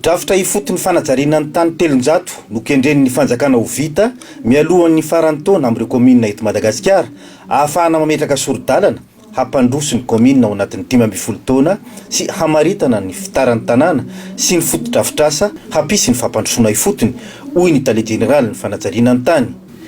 Drafitra ifotony fanajariana ny tany 300 no kendren'ny fanjakana ho vita mialohan'ny faran'ny taona amin'ireo kaominina eto Madagasikara ahafahana mametraka sori-dalana hampandroso ny kaominina ao anatin'ny 15 taona sy hamaritana ny fitaran'ny tanàna sy ny fotodrafitrasa hampisy ny fampandrosoana ifotony, hoy ny tale jeneralin'ny fanajariana ny tany.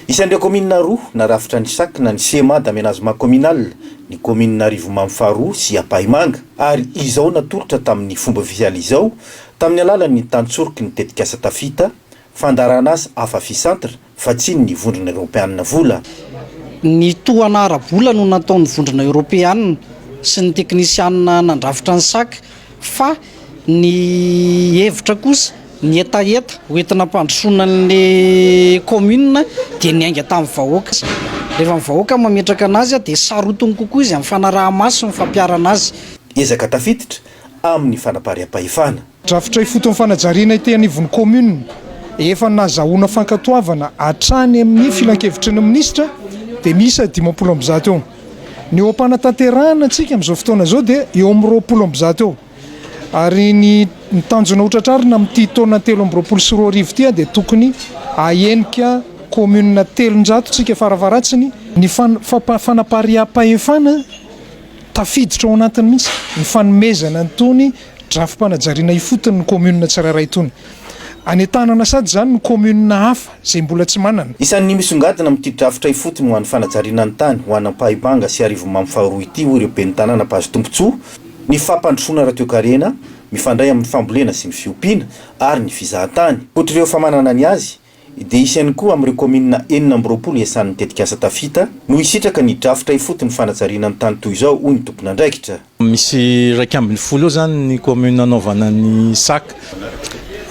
Isan'ireo kaominina roa narafitra ny sac na ny schéma d'aménagement communal ny kaominina Arivonimamo faharoa sy Ampahimanga ary izao natolotra tamin'ny fomba ofisialy izao tamin'ny alalan'ny tantsoroky ny tetikasa Tafita, fandaharanasa Afafi Centre, Vatsian'ny Vondrona Eoropeanina vola. Ny tohana ara-bola no nataon'ny Vondrona Eoropeanina sy ny teknisianina nandrafitra ny sac fa ny hevitra kosa, ny hetaheta hoentina hampandrosoana ny commune dia niainga tamin'ny vahoaka. Rehefa ny vahoaka mametraka anazy dia sarotiny kokoa izy amin'ny fanaraha-maso ny fampiharana azy. Ezaka tafiditra amin'ny fanapariaham-pahefana. Drafitra ifotony fanajariana ety anivon'ny commune efa nazahoana fankatoavana hatrany amin'ny filankevitry ny minisitra dia miisa 150 eo. Ny eo am-panatanterahana antsika amin'izao fotoana izao dia eo amin'ny 120 eo. Ary ny ny tanjona ho tratrarina amin'ity taona 2023 ity dia tokony hahenika commune 300 tsika farafaharatsiny. Ny fanapariaham-pahefana tafiditra ao anatiny mihitsy ny fanomezana an'itony drafi-panajariana ifotony ny commune tsirairay itony. Anentanana sady izany ny commune hafa izay mbola tsy manana. Isan'ny misongadina amin'ity drafitra ifotony ho an'ny fanajariana ny tany ho an'Ampahibanga sy Arivonimamo faharoa ity hoy ireo ben'ny tanàna mpahazo tombontsoa, ny fampandrosoana ara-toekarena mifandray amin'ny fambolena sy ny fiompiana ary ny fizahantany. Ankoatr'ireo efa manana ny azy dia hisy ihany koa amin'ireo kaominina 26 iasan'ny tetikasa Tafita no hisitraka ny drafitra ifotony fanajariana ny tany toy izao hoy ny tompon'andraikitra. Misy 11 eo izany ny commune anaovana ny sac.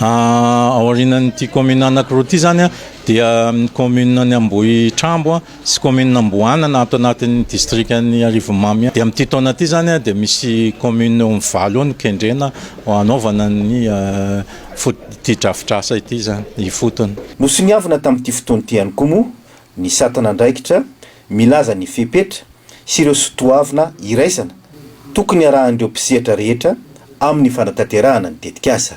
Aorianan'ity commune anankiroa ity izany dia ny commune any Ambohitrambo sy commune Amboanana ato anatin'ny distrikan'i Arivonimamo ihany. Dia amin'ity taona ity izany dia misy commune eo amin'ny valo eo no kendrena hanaovana ny ity drafitrasa ity izany ifotony. Nosoniavina tamin'ity fotoana ity ihany koa moa ny satan'andraikitra milaza ny fepetra sy ireo sotoavina iraisana tokony harahan'ireo mpisehatra rehetra amin'ny fanatanterahana ny tetikasa.